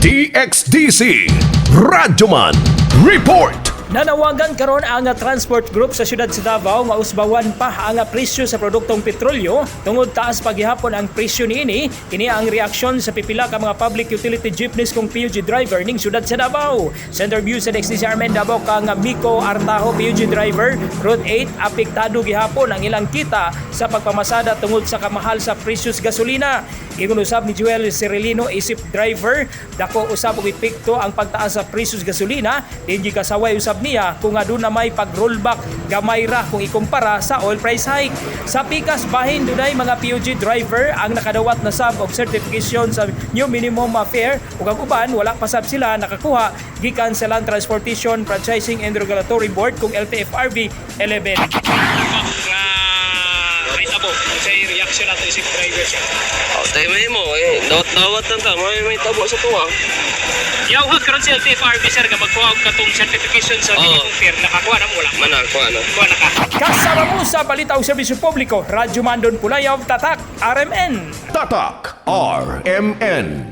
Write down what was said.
DXDC Radyoman Report. Nanawagan karon ang transport group sa siyudad sa Davao nga usbawan pa ang presyo sa produktong petrolyo tungod taas paghihapon ang presyo niini. Kini ang reaksyon sa pipila ka mga public utility jeepneys kung PUG driver ning siyudad sa Davao. Sa interview sa DXDC RMN Davao kang Miko Artajo, PUG driver Route 8, apektado gihapon ang ilang kita sa pagpamasada tungod sa kamahal sa presyo sa gasolina. Ingon usab ni Joel Cirilino, isip driver, dako usab og epekto ang pagtaas sa presyo sa gasolina. Din gikasaway usab niya kung aduna may pag-rollback, gamay ra kung ikumpara sa oil price hike. Sa pikas bahin, dunay mga PUG driver ang nakadawat na sab og certification sa new minimum fare ug ang uban wala pa sab sila nakakuha gikan sa Land Transportation Franchising and Regulatory Board kung LTFRB 11. Nga may tabo sa reaction nato isip driver siya. Oh, tayo may mo eh. Dawat-dawat lang ta. May tabo sa tuwa. Yawhag karon si LTFRB, sir, nga magkuha og katong certification sa minimum fare, nakakuha na mo wala? Mana, kuha na. Kuha na ka. Kasama mo sa Balita ug Serbisyo Publiko, Radyo Mandon Pulayaw, Tatak, RMN. Tatak RMN.